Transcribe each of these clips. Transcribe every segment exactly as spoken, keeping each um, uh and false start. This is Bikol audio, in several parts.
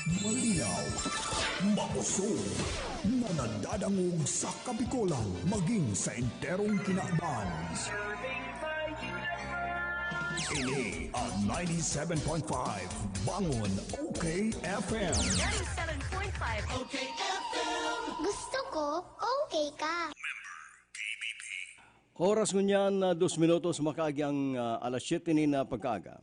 Malinaw, makusog, na nadadangog sa Kabikolan maging sa enterong kinaban. Ini ang ninety-seven point five Bangon O K F M. Ninety-seven point five O K F M. Gusto ko, okay ka. Oras ngunyan na dos minutos makaagi ang, ah, alas siyete nin, ah, pagkaaga.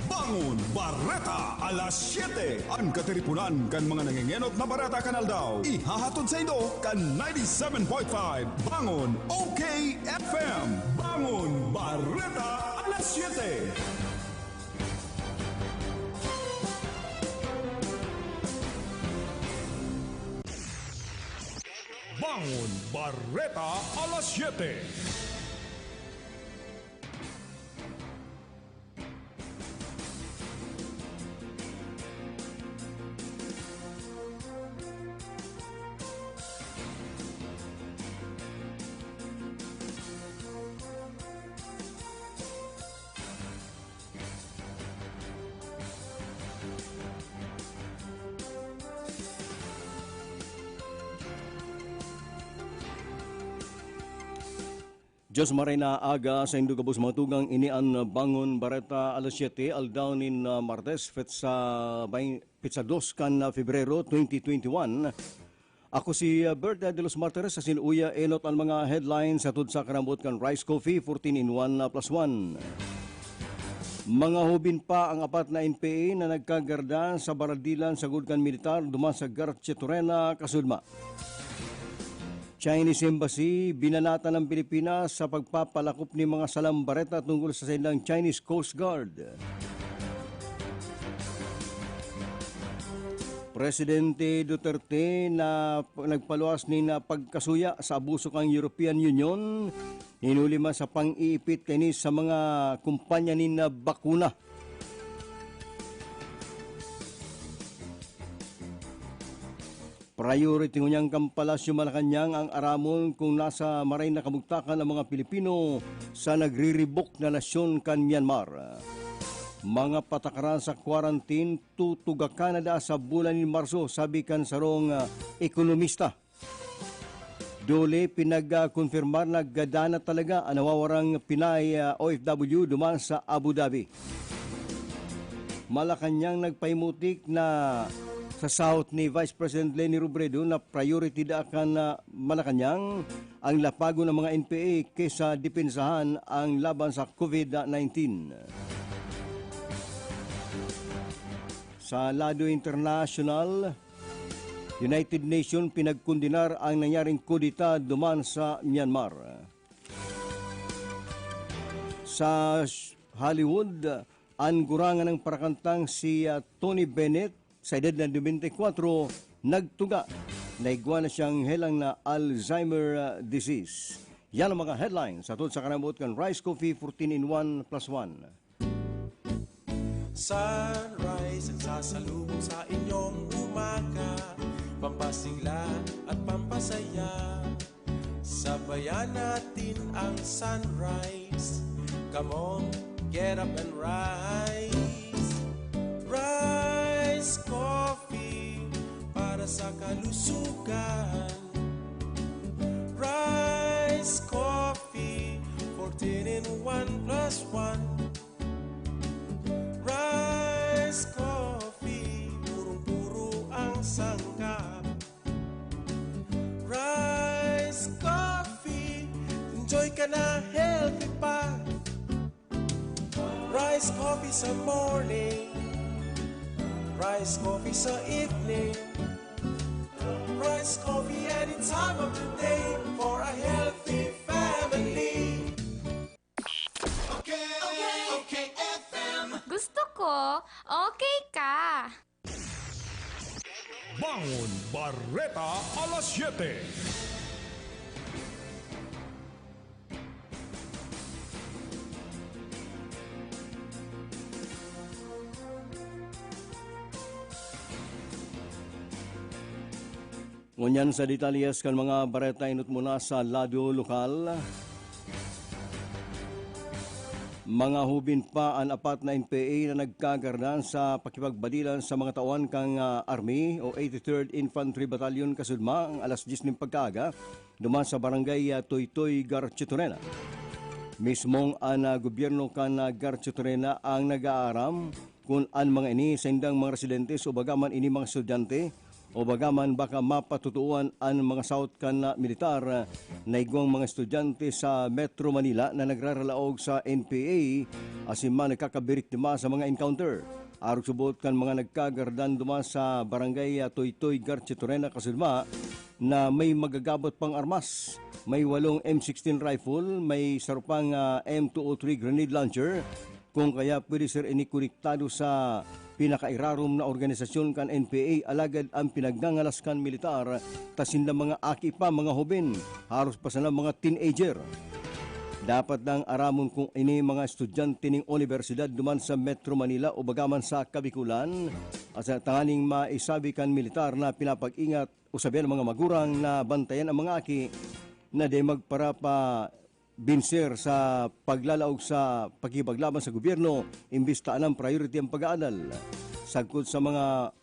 Bangon Bareta, alas siyete. An katiriponan kan mga nangengenot na bareta kan aldaw. Ihahatod saindo kan ninety-seven point five Bangon O K F M. Bangon Bareta, alas siyete. Bangon Bareta, alas siyete. Diyos maray na aga saindo gabos mga tugang. Ini an Bangon Bareta, alas siyete, aldaw nin, ah, Martes, petsa, bay-, petsa dos kan, ah, Febrero twenty twenty-one. Ako si, ah, Bert de los Martires, asin uya enot an mga headlines hatod sa karambot kan Rice Coffee fourteen in one plus one. Mga hubin pa ang apat na N P A na nagkagarda sa baradilan sagod kan militar duman sa Garchitorena, Kasudma. Chinese Embassy, binanatan ng Pilipinas sa pagpapalakop ni mga salang bareta tungkol sa saindang Chinese Coast Guard. Presidente Duterte na nagpaluwas nin pagkasuya sa abuso kan European Union, hinuli man sa pang-iipit kaini sa mga kumpanya nin bakuna. Priority ngunyan kan Palasyo Malacañang ang aramon kung nasa maray na kabugtakan ang mga Pilipino sa nagriribok na nasyon kan Myanmar. Mga patakaran sa quarantine tutugakan na daa sa bulan nin Marso, sabi kan sarong, ah, ekonomista. Dole, pinag-konfirmar na gadan na talaga an nawawarang Pinay, ah, O F W duman sa Abu Dhabi. Malacañang nagpahimutik na sa sahot ni Vice President Leni Robredo na priority daa kan, ah, Malacañang ang lapagon ang mga N P A kesa depensahan ang laban sa COVID nineteen. Sa lado internasyonal, United Nation pinagkondenar ang nangyaring kudeta duman sa Myanmar. Sa Hollywood, an gurang na parakantang si, ah, Tony Bennett, sa edad na twenty-four, nagtuga na igwa na siyang helang na Alzheimer, ah, disease. Yan ang mga headlines hatod sa karambot kan Rice Coffee fourteen in one plus one. Sunrise ang sasalubong sa inyong umaga, pampasigla at pampasaya. Sabayan natin ang sunrise. Come on, get up and rise. Rise Coffee para sa kalusugan. Rise Coffee, fourteen in one plus one. Rice Coffee, purong-puro ang sangkap. Rice Coffee, enjoy ka na, healthy pa. Rice Coffee sa morning, Rice Coffee sa evening, Rice Coffee any time of the day for a healthy family. Okay, okay, okay, F M. Gusto ko, okay ka. Bangon Bareta, alas siyete. Ngunyan sa detalyes kan mga bareta, enot muna sa lado lokal. Mga hubin pa an apat na N P A na nagkagardan sa pakipagbadilan sa mga tawan kan, ah, Army o eighty-third Infantry Battalion Kasudma ang alas diyes nin pagkaaga, duman sa barangay, ah, Toytoy, Garchitorena. Mismong an, ah, gobyerno kan, ah, Garchitorena ang nag-aaram kun an mga ini saindang mga residentes o baga man ini mga estudyante o baga man baka mapatutuan an mga saot kan, ah, militar, ah, na igwang mga estudyante sa Metro Manila na nagraralaog sa N P A asin man nagkakabiriktima sa mga encounter. Arog subot kan mga nagkagardan duman sa barangay, ah, Toytoy, Garchitorena, Kasudma, na may magagabot pang armas. May walong M sixteen rifle, may saro pang, ah, M two oh three grenade launcher, kung kaya pwede ser ini konektado sa pinakairarom na organisasyon kan N P A, alagad ang pinagngangalas kan militar, ta sinda mga aki pa, mga hoben, haros pa sana mga teenager. Dapat nang aramon kung ini mga estudyante ning unibersidad duman sa Metro Manila o baga man sa Kabikulan, at sa tanganing maisabi kan militar na pinapag-ingat o sabi ang mga magurang na bantayan ang mga aki na di magparapa binser sa paglalaog sa pakikipaglaban sa gobyerno, imbis ta anang priority ang pag-aaral. Sagkod sa mga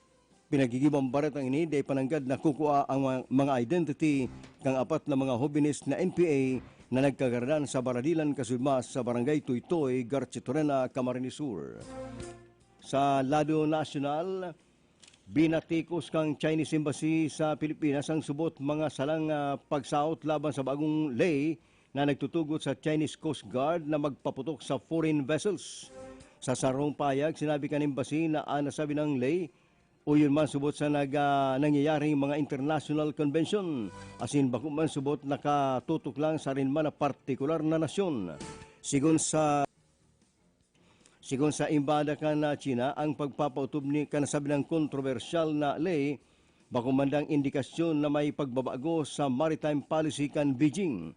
pinagigibang baretang ini, dai pa nanggad nakukua ang mga, mga identity kan apat na mga hobenes na N P A na nagkagaradan sa Baradilan, Kasudma, sa Barangay Tuytoy, Garchitorena, Camarines Sur. Sa lado nasyonal, binatikos kan Chinese Embassy sa Pilipinas ang subot mga salang, ah, pagsaot laban sa bagong ley na nagtutugot sa Chinese Coast Guard na magpaputok sa foreign vessels. Sa sarong pahayag, sinabi kan embassy na an nasabi nang ley o yun man subot sa nag-, ah, nangyayaring mga international convention, asin bako man subot nakatutok lang sa arin man na partikular na nasyon. Sigon sa, sigon sa Embahada kan, ah, China, ang pagpapautob ni kan nasabing kontrobersyal na ley, bako man dang indikasyon na may pagbabago sa maritime policy kan Beijing.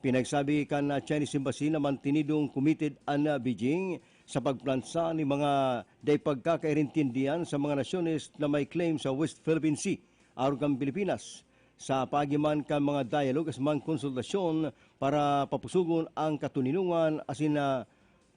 Pinagsabi kan, ah, Chinese Embassy na mantinidong committed an, ah, Beijing sa pagplansa ni mga dai pagkakaintindihan sa mga nasyones na may claim sa West Philippine Sea, arog kan Pilipinas, sa paagi man kan mga dialogue asin mga konsultasyon para papusogon ang katoninongan asin, ah,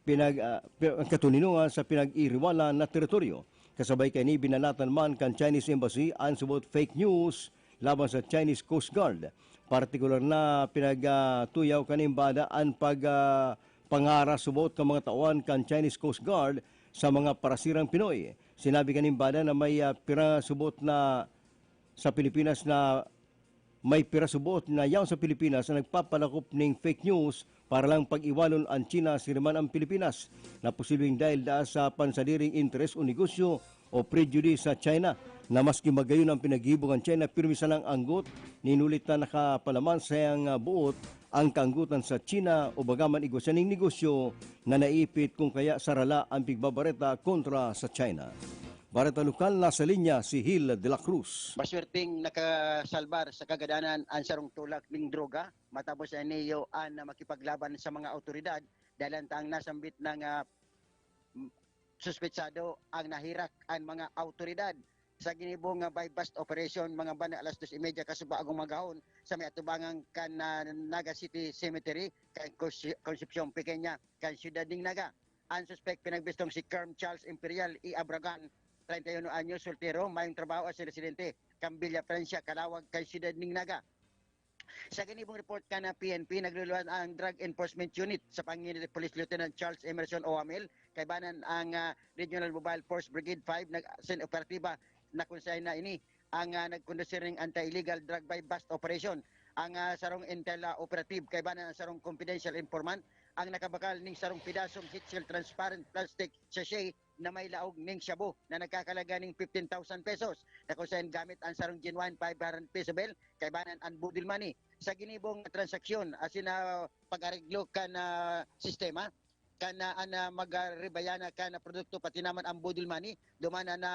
pinag-, ah, pi-, ang katoninongan sa pinag-iriwalan na teritoryo. Kasabay kaini, binanatan man kan Chinese Embassy an subot fake news laban sa Chinese Coast Guard. Partikular na pinag, ah, tuyaw kan embahada an pag, ah, pangaras subot kan mga tawan kan Chinese Coast Guard sa mga parasirang Pinoy. Sinabi kan embahada na may, ah, pira subot na sa Pilipinas na may pira subot na yaon sa Pilipinas na nagpapalakop ning fake news para lang pag-iwalon an China, siring man an Pilipinas, na posibleng dahil daa sa pansadiring interes o negosyo o prejudice sa China, na maski magayon ang pinaggibo kan China, pirmi sanang anggot, ninulit na nakapalaman sa iyang, ah, buot ang kaanggotan sa China o baga man igwa siya ning negosyo na naipit kung kaya sarala ang pigbabareta kontra sa China. Bareta lokal, nasa linya si Hil de la Cruz. Maswerteng nakasalbar sa kagadanan an sarong tulak ning droga matapos an niyo an makipaglaban sa mga awtoridad dahil ang taang nasambit na nga, mm, suspetsado ang nahirak an mga awtoridad. Sa ginibong nga buy-bust operation, mga banda alas dos y media kasubaagong magahon, sa may atubangan kan, ah, Naga City Cemetery, kan Conce-, Concepcion Pequeña, kan siyudad ning Naga. Ang suspek pinagbistong si Colonel Charles Imperial E. Abragan, treinta y uno anyos, soltero, mayong trabaho asin residente kan Villa Francia, Calawag, kan siyudad ning Naga. Sa ginibong report kan P N P, nagluluwas ang Drug Enforcement Unit sa panginig ni Police Lieutenant Charles Emerson Oamel, kaibanan ang, ah, Regional Mobile Force Brigade five nag-, asin operatiba na kung saan na ini ang, ah, nagkondusir ning anti-illegal drug buy-bust operation. Ang, ah, sarong intel, ah, operative, kaibanan ang sarong confidential informant, ang nakabakal ning sarong pidasong heat-sealed transparent plastic sachet na may laog ning shabu na nagkakalaga ning fifteen thousand pesos, na kung saan gamit ang sarong genuine five hundred peso bill, kaibanan ang boodle money. Sa ginibong transaksyon, asin na pag-areglo kan, ah, sistema, kan, ah, an, ah, mag-, ah, ribayana kan, ah, produkto, pati naman ang boodle money, duman na, na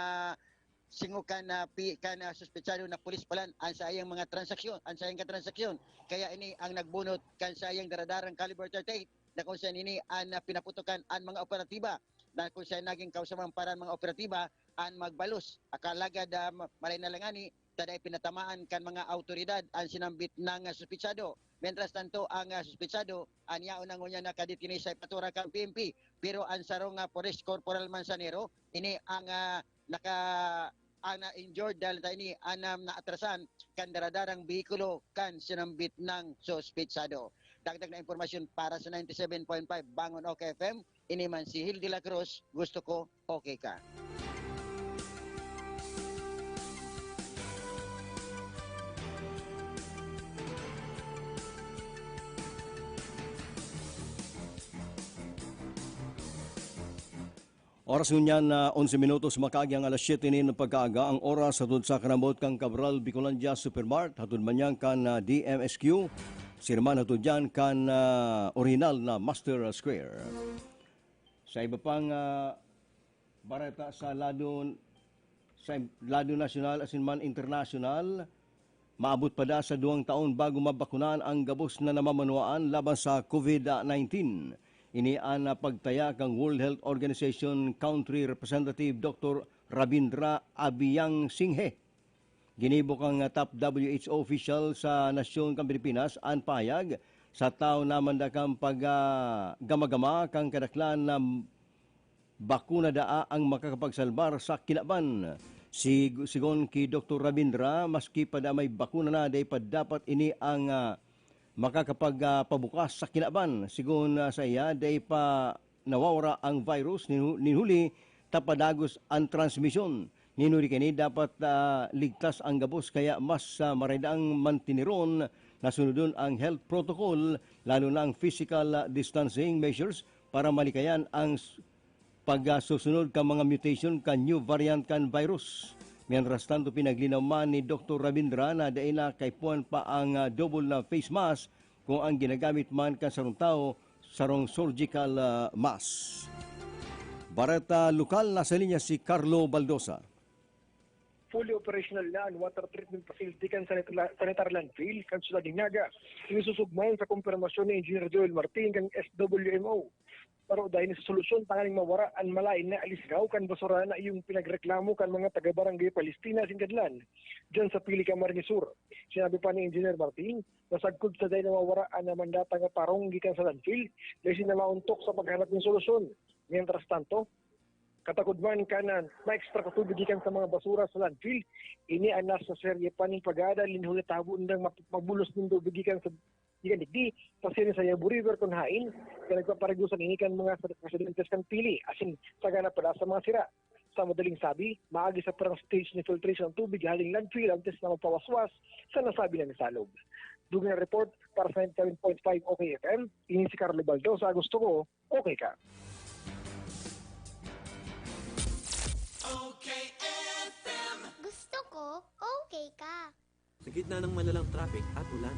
singo kan, ah, pi-, kan, ah, suspetsado na pulis palan ang saiyang mga transaksyon, ang saiyang katransaksyon. Kaya ini ang nagbunot kan saiyang daradarang caliber thirty-eight na kung saan ini an, ah, pinaputokan an mga operatiba, na kung saan naging kausaman para ang mga operatiba an magbalos. Akalagad, ah, ma-, maray na lang ngani, ta dai pinatamaan kan mga awtoridad an sinambit nang, ah, suspetsado. Mientras tanto, ang, ah, suspetsado, an yaon na ngunyan nakadetener sa ipatura kan P N P. Pero ang sarong, ah, Police Corporal Manzanero, ini ang, ah, naka-, ang na-injured dahil ta ini an, ah, naatrasan kan daradarang behikulo kan sinambit nang suspetsado. Dagdag na impormasyon para sa ninety-seven point five Bangon OK F M, ini man si Hill de la Cruz, gusto ko, okay ka. Oras ngunyan na onse minutos, makaagi ang alas siyete nin pagkaaga. Ang oras hatod sa kanabot kan Cabral Bicolandia Supermart, hatod man yan kan, ah, D M S Q, sirman hatod yan kan, ah, orihinal na Master Square. Sa iba pang, ah, bareta sa lado, sa lado nasyonal asin man internasyonal, maabot pa daa sa duwang taon bago mabakunan ang gabos na namamanwaan laban sa COVID nineteen. Ini an pagtaya kan World Health Organization Country Representative Doctor Rabindra Abiyang Singhe. Ginibo kan, ah, top W H O official sa nasyon kan Pilipinas an pahayag sa tawo na manda kan pag, ah, gama-gama kan kadaklan na bakuna daa ang makakapagsalbar sa kinaban. Sig-, sigon ki Doktor Rabindra, maski pa da may bakuna na, dai pa dapat ini ang, ah, makakapag, ah, pabukas sa kinaban. Sigon, ah, saiya, dai pa nawawara ang virus, nin hu-, nin huli ta padagos an transmisyon. Nin huli kaini, dapat, ah, ligtas ang gabos, kaya mas, ah, maray daang mantineron na sunodon ang health protocol, lalo na ang physical, ah, distancing measures para malikayan ang s-, pagsusunod kan mga mutation kan new variant kan virus. Mientras tanto, pinaglinaw man ni Doktor Rabindra na dai na kaipuhan pa ang, ah, double na face mask kung ang ginagamit man kan sarong tawo, sarong surgical, ah, mask. Bareta lokal, nasa linya si Carlo Baldosa. Fully operational na an water treatment facility kan sanit-, la-, sanitary landfill kan Syudad nin Naga. Ini susugma sa kumpirmasyon ni Engineer Joel Martin kan S W M O. Pero dai na sa solusyon tanganing mawara an malaen na alisgaw kan basura na iyong pinagreklamo kan mga taga-Barangay Palestina asin Gadlan, diyan sa Pili, Camarines Sur. Sinabi pa ni Engineer Martin na sagkod sa dai na mawara an namandata nga tarong gikan sa landfill, dai sinda maontok sa paghanap nin solusyon. Mientras tanto, katakod man kan, ah, maekstrak na tubig gikan sa mga basura sa landfill, ini an nasa serye pa nin pag-aada nin huli ta habo nindang map-, magbulos nin tubig gikan sa, gikan digdi, pasiring sa Yabo River kun haen, kaya nagpaparigosan ini kan mga sa-, residentes kan Pili, asin sagana pa da sa mga sira. Sa madaling sabi, maagi sa pirang stage ni filtration ang tubig haling landfill antes na magpawaswas sa nasabi na salog. Dugang na report para sa ninety-seven point five OK F M, ini si Carlo Baldosa, gusto ko, okay ka. OK F M. Gusto ko, okay ka. Sa gitna ng manalang traffic at ulan.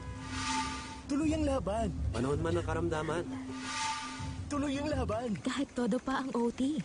Tuloy ang laban! Panahon man ng karamdaman. Tuloy ang laban! Kahit todo pa ang O T.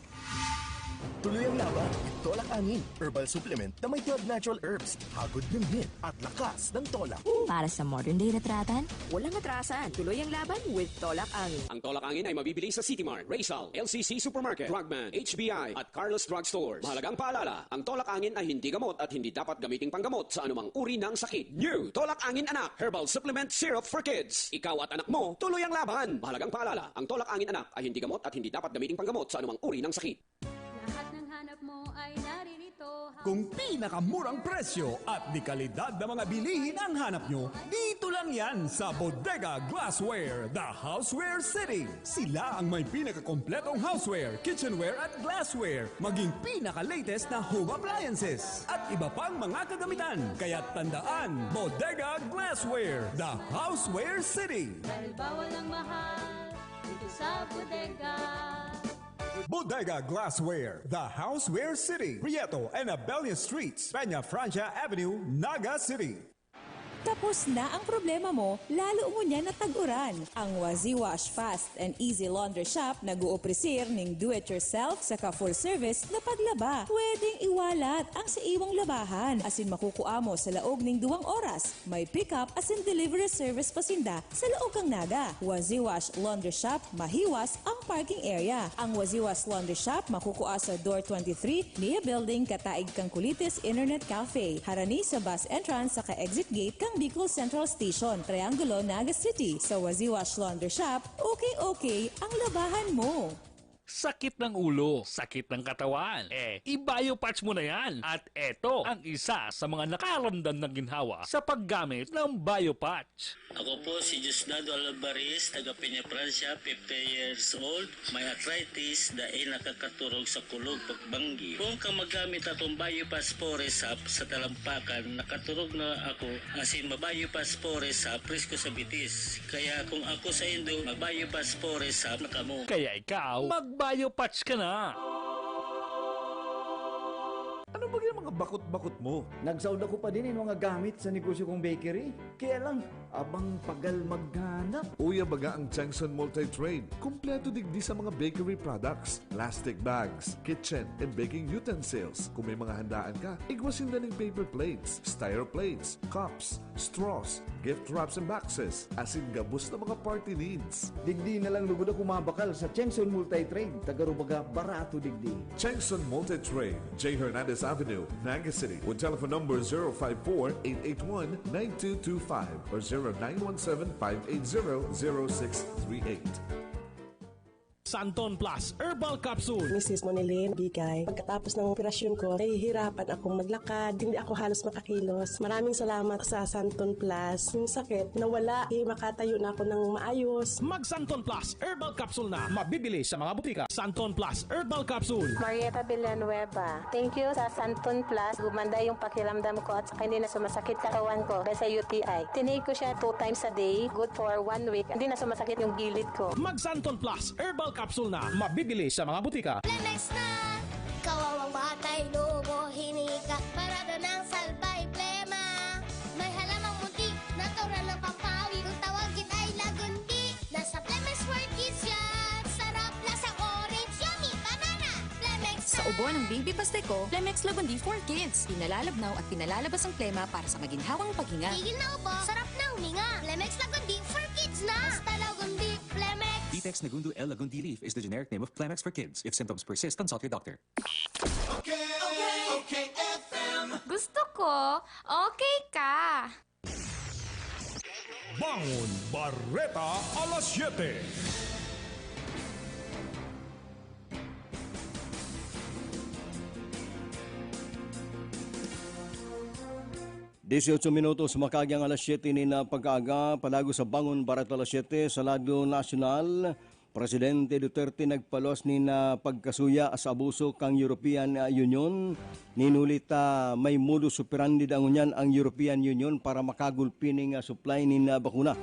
Tuloy ang laban! Tolak angin, herbal supplement na may twelve natural herbs. Hagod ng hit at lakas ng tolak. Para sa modern day retratan, Walang atrasan. Tuloy ang laban with Tolak Angin. Ang Tolak Angin ay mabibili sa City Mart, Rizal, L C C Supermarket, Drugman, H B I, at Carlos Drug Stores. Mahalagang paalala, ang Tolak Angin ay hindi gamot at hindi dapat gamiting panggamot sa anumang uri ng sakit. New Tolak Angin Anak Herbal Supplement Syrup for Kids. Ikaw at anak mo, tuloy ang laban. Mahalagang paalala, ang Tolak Angin Anak ay hindi gamot at hindi dapat gamiting panggamot sa anumang uri ng sakit. Lahat ng hanap mo ay naririto. Kung pinakamurang presyo at de kalidad na mga bilihin ang hanap nyo, dito lang yan sa Bodega Glassware, The Houseware City. Sila ang may pinakakompletong houseware, kitchenware at glassware, maging pinaka-latest na home appliances at iba pang mga kagamitan. Kaya tandaan, Bodega Glassware, The Houseware City. Dahil bawal ang mahal dito sa bodega. Bodega Glassware, The Houseware City, Prieto and Abella Streets, Peña Francia Avenue, Naga City. Tapos na ang problema mo, lalo ngunyan na tag-uran. Ang Waziwash Fast and Easy Laundry Shop nag-oofrecer ning do-it-yourself saka full-service na paglaba. Pwedeng iwalat ang sa iwang labahan asin makukua mo sa laog ning duwang oras. May pick-up asin delivery service pa sinda sa laog kan Naga. Waziwash Laundry Shop, mahiwas ang parking area. Ang Waziwash Laundry Shop makukua sa Door twenty-three, Nia Building, kataig kan Kulites Internet Cafe, harani sa bus entrance saka exit gate kan Bicol Central Station, Triangulo, Naga City. Sa Waziwash Laundry Shop, okay-okay ang labahan mo. Sakit ng ulo, sakit ng katawan. Eh, i-Biopatch mo na yan. At eto ang isa sa mga nakaramdam ng ginhawa sa paggamit ng Biopatch. Ako po si Diosdado Alvarez, taga Peña, Francia, fifty years old. May arthritis, dai nakakaturog sa kulog pagbanggi. Kung ka magamit akong Biopatch Forest Sap sa talampakan, nakaturog na ako, asin ma-Biopatch Forest Sap, presko sa bitis. Kaya kung ako sa indo, mag-Biopatch Forest Sap na kamo. Kaya ikaw, mag-Biopatch ka na! Ano ba yung mga bakot-bakot mo? Nagsaod ako pa din yung mga gamit sa negosyo kong bakery. Kaya lang, abang pagal maghanap. Uya baga ang Changson Multi-Trade. Kompleto digdi sa mga bakery products, plastic bags, kitchen, and baking utensils. Kung may mga handaan ka, igwa sinda ning paper plates, styro plates, cups, straws, gift wraps and boxes, asin gabos na mga party needs. Digdi na lang lugod ako mabakal sa Chengson Multi-Trade. Tagarubaga, barato digdi. Chengson Multi-Trade, J Hernandez Avenue, Naga City, with telephone number zero five four, eight eight one, nine two two five or zero nine one seven, five eight zero, zero six three eight. Santon Plus Herbal Capsule. Misis Monilin Bigay. Pagkatapos ng operasyon ko, nahihirapan akong maglakad. Hindi ako halos makakilos. Maraming salamat sa Santon Plus. Yung sakit, nawala. Eh, makatayo na ako ng maayos. Mag Santon Plus Herbal Capsule na. Mabibili sa mga butika. Santon Plus Herbal Capsule. Marieta Villanueva. Thank you sa Santon Plus. Gumanda yung pakiramdam ko at saka hindi na sumasakit katawan ko dahil sa U T I. Tinake ko siya two times a day, good for one week. Hindi na sumasakit yung gilid ko. Mag Santon Plus Herbal Capsule na. Mabibili sa mga butika. Plemex na! Kawawang batay, lobo, hinika. Parada ng salbay, plema. May halamang munti, natural na pampawi. Kung tawagin ay lagundi. Nasa Plemex for Kids yan. Sarap, lasa orange, yummy, banana. Plemex Sa ubo ng Baby Pasteco, Plemex Lagundi for Kids. Pinalalabnaw at pinalalabas ang plema para sa maginhawang paghinga. Tigil na ubo, sarap na huminga. Plemex Lagundi for Kids na. Basta Lagundi, Plemex. Ditex Negundo L Lagundi Leaf is the generic name of Plemex for Kids. If symptoms persist, consult your doctor. Okay, okay, okay, F M. Gusto ko, okay ka. Bangon Bareta alas siyete. Dieciocho minutos makaagi ang alas siyete nin pagkaaga, palago sa Bangon Bareta alas siyete sa lado nasyonal. Presidente Duterte nagpaluwas nin, ah, pagkasuya sa abuso kan European, ah, Union. Nin huli ta may modus operandi daa ngunyan ang European Union para makagulpi nin, ah, supply nin, ah, bakuna.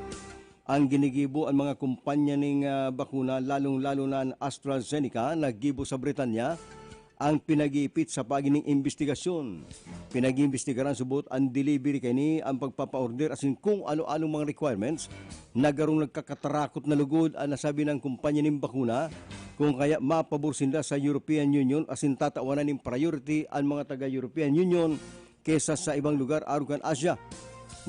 Ang ginigibo an mga kompanya nin, ah, bakuna, lalong-lalo na an AstraZeneca, naggibo sa Britanya, ang pinag-iipit sa paagi nin imbestigasyon. Pinag-iimbestigaran subot an delivery kaini, an pagpapa-order asin kung ano-anong mga requirements na garong nagkakatarakot na lugod an nasabi nang kompanya nin bakuna, kung kaya mapabor sinda sa European Union asin tatawanan nin priority an mga taga-European Union kesa sa ibang lugar arog kan Asia.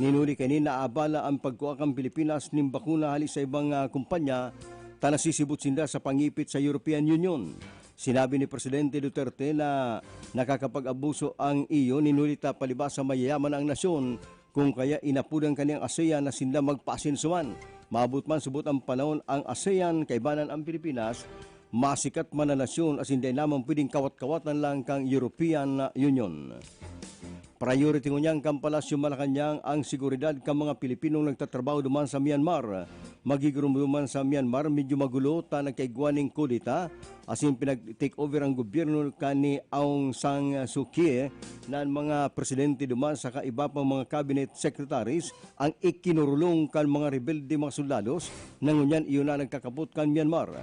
Nin huli kaini, naabala an pagkua kan Pilipinas nin bakuna hali sa ibang, ah, kompanya ta nasisibot sinda sa pangipit sa European Union. Sinabi ni Presidente Duterte na nakakapag-abuso ang E U nin huli ta palibasa mayayaman na ang nasyon, kung kaya inapodan kaini an ASEAN na sinda magpaasenso man. Maabot man subot an panahon, ang ASEAN kaibanan an Pilipinas, masikat man na nasyon asin dai naman pwedeng kawat-kawatan lang kan European Union. Priority ngunyan kan Palasyo Malacañang ang seguridad kan mga Pilipinong nagtatrabaho duman sa Myanmar. Magigurumduman sa Myanmar, medyo magulo ta nagkaigwa nin kudeta asin pinag-take over ang gobyerno kan ni Aung San Suu Kyi na an mga presidente duman saka iba pang mga cabinet secretaries ang ikinurulong kan mga rebelde mga soldados na ngunyan iyo na nagkakapot kan Myanmar.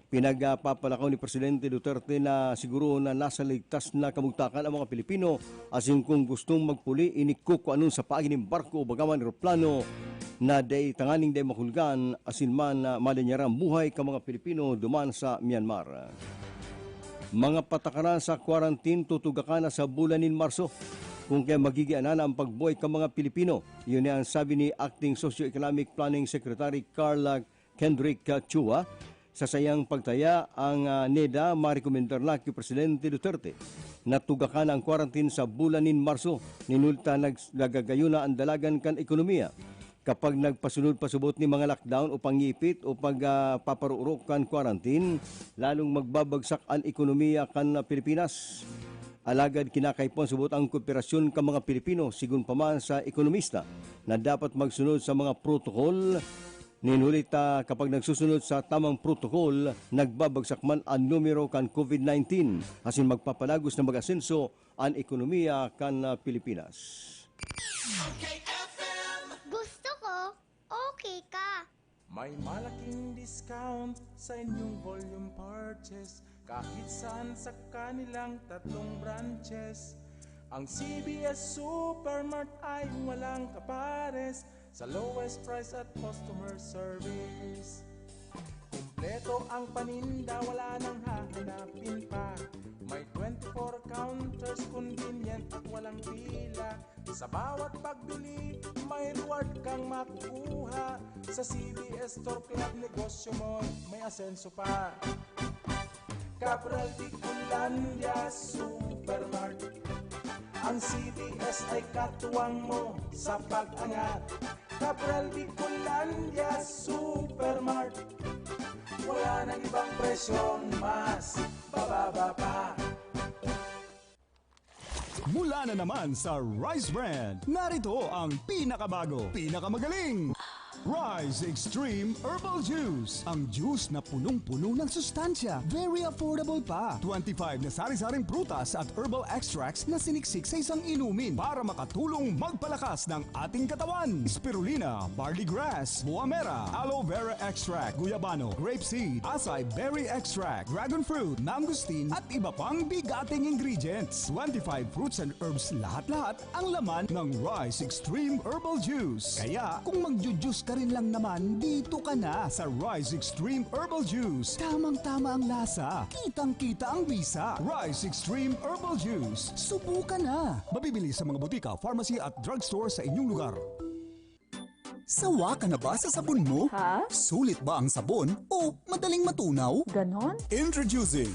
Pinagpapalakaw ni Presidente Duterte na siguro na nasa ligtas na kamugtakan ang mga Pilipino, asin kung gustong magpuli, ini kukuanon sa paagi nin barko o bagaman eroplano na dai tanganing dai makulgan asin man, ah, malinyaran buhay kan mga Pilipino duman sa Myanmar. Mga patakaran sa quarantine tutugakan na sa bulan nin Marso, kung kaya magigianan ang pagbuhay kan mga Pilipino. Yun ang sabi ni Acting Socio-Economic Planning Secretary Carla Kendrick Chua. Sa sayang pagtaya, ang, ah, NEDA marekomendar na ki Presidente Duterte na tugakan ang quarantine sa bulan nin Marso. Ninulta nag-, nagagayon na ang dalagan kan ekonomiya. Kapag nagpasunod pasubot ni mga lockdown o pangipit o pag, ah, paparuorok kan quarantine, lalong magbabagsak an ekonomiya kan, ah, Pilipinas. Alagad kinakaipuhan subot ang kooperasyon kan mga Pilipino, sigon pa man sa ekonomista, na dapat magsunod sa mga protokol. Nin huli ta, kapag nagsusunod sa tamang protokol, nagbabagsak man an numero kan COVID nineteen, asin magpapalagos na mag-asenso an ekonomiya kan, ah, Pilipinas. Gusto ko, okay ka. May malaking discount sa inyong volume purchase kahit saan sa kanilang tatlong branches. Ang C B S Supermart ay walang kapares sa lowest price at customer service. Kumpleto ang paninda, wala nang hahanapin pa. May twenty-four counters, convenient at walang pila. Sa bawat pagbili, may reward kang makukuha. Sa C B S Store Club, negosyo mo may asenso pa. Cabral Bicolandia Supermart. Ang C B S ay katuwang mo sa pag-angat. Cabral Bicolandia Supermart. Wala nang ibang presyong mas bababa pa. Mula na naman sa Rice Brand, narito ang pinakabago, pinakamagaling, Rice Extreme Herbal Juice. Ang juice na punong-puno ng sustansya, very affordable pa. Twenty-five na sari-saring prutas at herbal extracts na siniksik sa isang inumin para makatulong magpalakas ng ating katawan. Spirulina, barley grass, buamera, aloe vera extract, guyabano, grape seed, acai berry extract, dragon fruit, mangosteen, at iba pang bigating ingredients. Twenty-five fruits and herbs lahat-lahat ang laman ng Rice Extreme Herbal Juice. Kaya kung magju-juice ka rin lang naman, dito ka na sa Rice Extreme Herbal Juice. Tamang-tama ang lasa, kitang-kita ang bisa. Rice Extreme Herbal Juice. Subukan na! Mabibili sa mga butika, pharmacy at drugstore sa inyong lugar. Sawa ka na ba sa sabon mo? Ha? Sulit ba ang sabon o madaling matunaw? Ganon? Introducing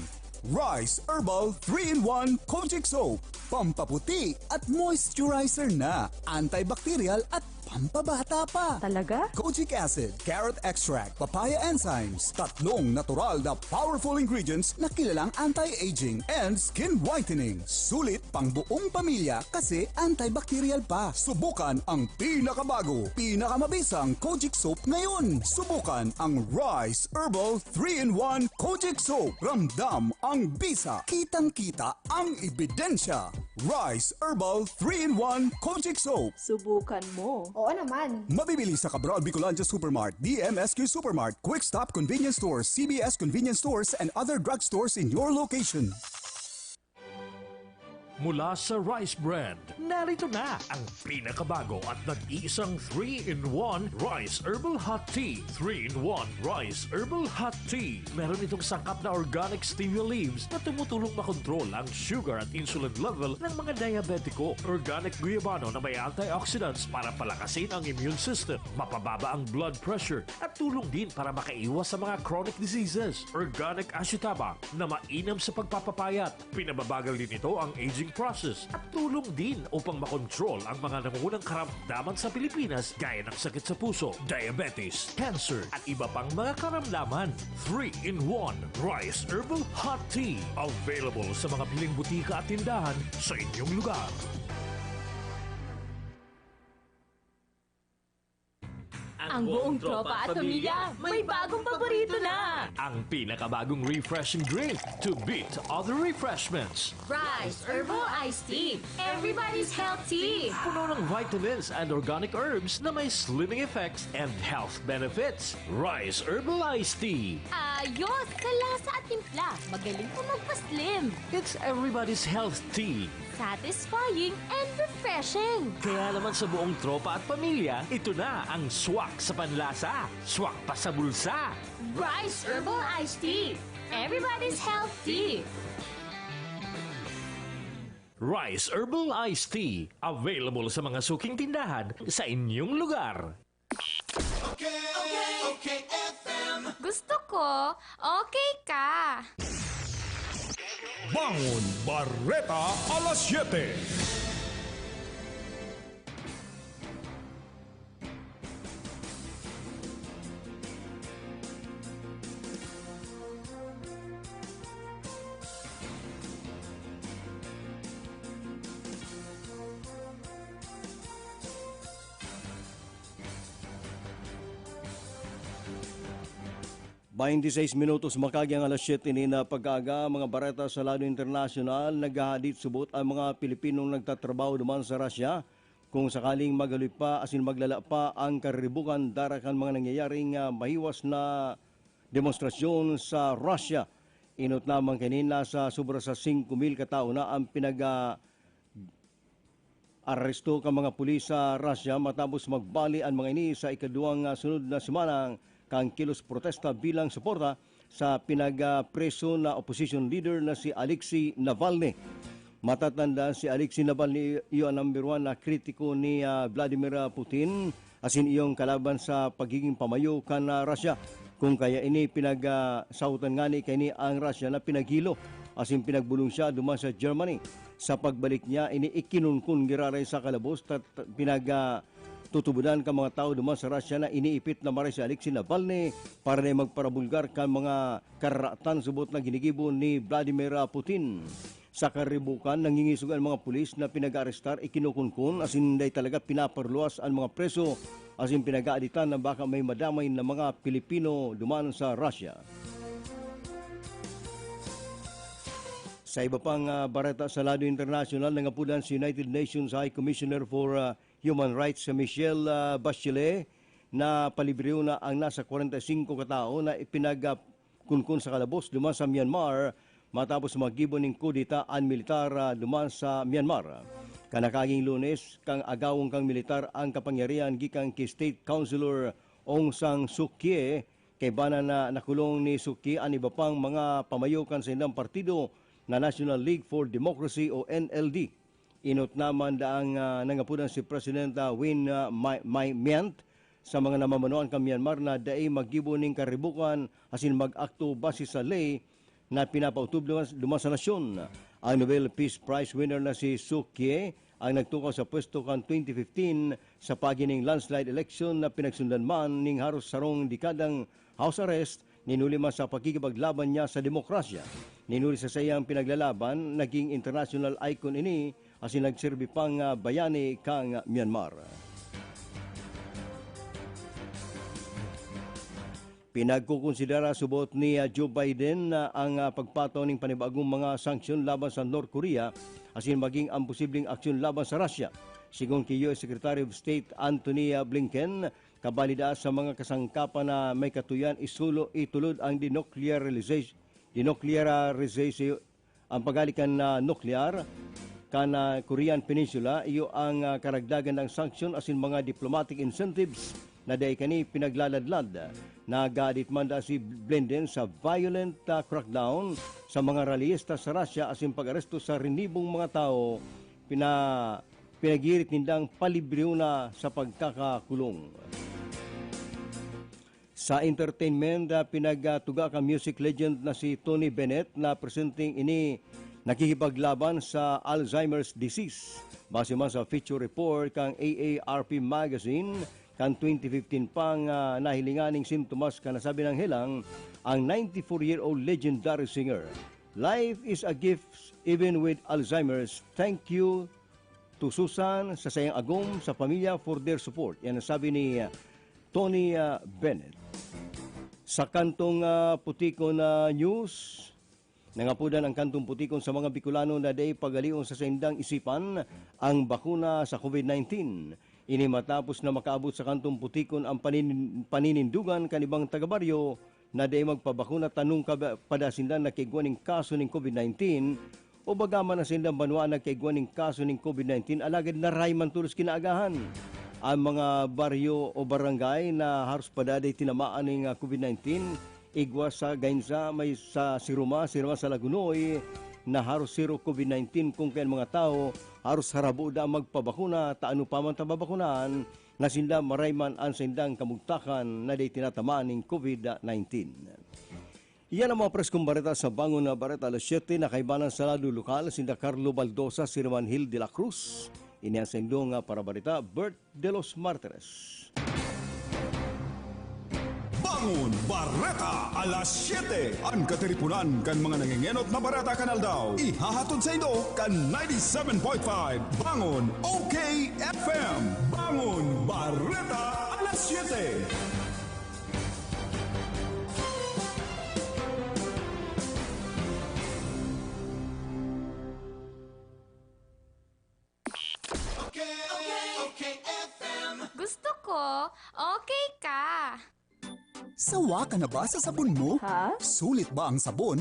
Rice Herbal three-in-one Kojic Soap. Pampaputi at moisturizer na, antibacterial at pampabata pa. Talaga? Kojic acid, carrot extract, papaya enzymes, tatlong natural na powerful ingredients na kilalang anti-aging and skin whitening. Sulit pang buong pamilya kasi antibacterial pa. Subukan ang pinakabago, pinakamabisang Kojic Soap ngayon. Subukan ang Rice Herbal three-in-one Kojic Soap. Ramdam ang bisa. Kitang-kita ang ebidensya. Rice Herbal three-in-one Kojic Soap. Subukan mo. Oo naman. Mabibili sa Cabral Bicolandia Supermart, D M S Q Supermart, Quick Stop Convenience Stores, C B S Convenience Stores, and other drugstores in your location. Mula sa Rice Brand, narito na ang pinakabago at nag-iisang three-in-one Rice Herbal Hot Tea. Three-in-one Rice Herbal Hot Tea. Meron itong sangkap na organic stevia leaves na tumutulong makontrol ang sugar at insulin level ng mga diabetiko. Organic guyabano na may antioxidants para palakasin ang immune system, mapababa ang blood pressure, at tulong din para makaiwas sa mga chronic diseases. Organic ashitaba na mainam sa pagpapapayat. Pinababagal din ito ang aging process at tulong din upang makontrol ang mga nangungunang karamdaman sa Pilipinas gaya ng sakit sa puso, diabetes, cancer, at iba pang mga karamdaman. Three-in-one Rice Herbal Hot Tea. Available sa mga piling butika at tindahan sa inyong lugar. Ang Ang buong tropa at pamilya may bagong paborito na! Ang pinakabagong refreshing drink to beat other refreshments. Rice Herbal Iced Tea, everybody's health tea! Puno ng vitamins and organic herbs na may slimming effects and health benefits. Rice Herbal Iced Tea. Ayos sa lasa at timpla, magaling pa magpa-slim. It's everybody's health tea. Satisfying and refreshing. Kaya naman sa buong tropa at pamilya, ito na ang swak sa panlasa, swak pa sa bulsa. Rice Herbal Iced Tea. Everybody's health tea. Rice Herbal Iced Tea. Available sa mga suking tindahan sa inyong lugar. Okay, okay, okay, F M. Gusto ko, okay ka. Bangon Bareta alas siyete. Baintiseis minutos makagi ang alas siyete nin pag-aga, mga bareta sa lado internasyonal. Naghahadit subot ang mga Pilipinong nagtatrabaho duman sa Russia. Kung sakaling magaloy pa asin maglala pa ang kariribukan dara kan mga nangyayaring, ah, mahiwas na demonstrasyon sa Russia, inot lamang kaini, nasa sobra sa singko mil katawo na ang pinag, ah, aresto kan mga pulis sa Russia matapos magbali an mga ini sa ikaduwang, ah, sunod na semana kan kilos protesta bilang suporta sa pinag-preso na opposition leader na si Alexei Navalny. Matatandaan, si Alexei Navalny iyo an number one na kritiko ni, ah, Vladimir, ah, Putin, asin iyong kalaban sa pagiging pamayo kan, ah, Russia. Kung kaya ini pinag, ah, sahotan ngani kaini ang Russia na pinaghilo asin pinagbulong siya duman sa Germany. Sa pagbalik niya, ini ikinunkun giraray sa kalabos ta, ta, pinag, ah, tutubodan kan mga tawo duman sa Russia na iniipit na maray si Alexei Navalny para na magparabulgar kan mga kararatan subot na ginigibo ni Vladimir, ah, Putin. Sa karibukan, nangingisog an mga pulis na pinag-aarestar, ikinukunkun, asin dai talaga pinaparluwas an mga preso, asin pinag-aaditan na baka may madamay na mga Pilipino duman sa Russia. Sa iba pang, ah, bareta sa lado internasyonal, nangapodan si United Nations High Commissioner for, ah, Human Rights, Michelle, ah, Bachelet, na palibriyo na ang nasa kwarenta y singko katao na ipinag, ah, kunkun sa kalabos duman sa Myanmar matapos maggibo nin kudeta an militar, ah, duman sa Myanmar. Kan nakaging Lunes, kan agawon kan militar ang kapangyarihan gikan ki State Councilor Aung San Suu Kyi, kaiba na nakulong ni Suu Kyi an iba pang mga pamayo kan saindang partido na National League for Democracy o N L D. Inot naman daang, ah, nangapodan si President, ah, Win, ah, Mai, Mai Myint sa mga namamanuan kan Myanmar na dai maggibo nin karibukan asin mag-akto base sa ley na pinapautob duman, duman sa nasyon. Ang Nobel Peace Prize winner na si Suu Kyi ang nagtukaw sa pwesto kan twenty fifteen sa paagi ning landslide election na pinagsundan man ning haros sarong dekadang house arrest, nin huli man sa pakikipaglaban niya sa demokrasya. Nin huli sa saiyang pinaglalaban, naging international icon ini asin nagserbi pang, ah, bayani kan Myanmar. Pinagkokonsidera subot ni, ah, Joe Biden na ang, ah, pagpataw ning panibagong mga sanksyon laban sa North Korea asin maging ang posibleng aksyon laban sa Russia. Sigon ki U S Secretary of State Antony, ah, Blinken, kabali daa sa mga kasangkapan na may katuyan isulo, itulod ang denuclearization, denuclearization, ang paghali kan, ah, nuklear kan, ah, Korean Peninsula, iyo ang, ah, karagdagan ng sanksyon asin mga diplomatic incentives na dai kani pinaglaladlad. Nagahadit man daa si Blinken sa violent, ah, crackdown sa mga rallyista sa Russia asin pag-aresto sa rinibong mga tawo pina-, pinagirit nindang palibriyo na sa pagkakakulong. Sa entertainment, ah, pinagtuga kan music legend na si Tony Bennett na presenteng ini nakikipaglaban sa Alzheimer's disease. Base man sa feature report kan A A R P Magazine, kan twenty fifteen pang, ah, nahilingan ning sintomas kan nasabing helang ang ninety-four-year-old legendary singer. "Life is a gift even with Alzheimer's. Thank you to Susan, sa saiyang agom, sa pamilya for their support." Yan ang sabi ni, ah, Tony, ah, Bennett. Sa kantong, ah, Putikon na news, nangapodan ang kantong Putikon sa mga Bicolano na dai pagalion sa saindang isipan ang bakuna sa COVID nineteen. Ini matapos na makaabot sa kantong Putikon ang panin-, paninindugan kan ibang taga-baryo na dai magpabakuna ta nung kaba-, pada sinda nakaigwa nin kaso nin COVID nineteen, o baga man na sindang banwa nagkaigwa nin kaso nin COVID nineteen, alagad naray man tolos kinaagahan. Ang mga baryo o barangay na haros padaday tinamaan ning, ah, COVID nineteen, igwa sa Gainza, may sa Siruma, Siruma sa Lagunoy, na haros zero COVID nineteen, kung kaya mga tawo haros harabo da magpabakuna, ta ano pa man ta babakunahan, na sinda maray man an saindang kamugtakan na dai tinatamaan nin COVID nineteen. Iyan ang mga preskong bareta sa Bangon na Bareta alas siyete na kaibanan sa lado lokal, sinda Carlo Baldosa, Sir Manhil de la Cruz. Ini ang saindong, ah, parabareta, Bert de los Martires. Bangon Bareta alas siyete. An katiriponan kan mga nangengenot na bareta kan aldaw, ihahatod sa indo kan ninety-seven point five Bangon O K F M. Bangon Bareta alas siyete. Gusto ko, okay ka. Sawa ka na ba sa sabon mo? Ha? Sulit ba ang sabon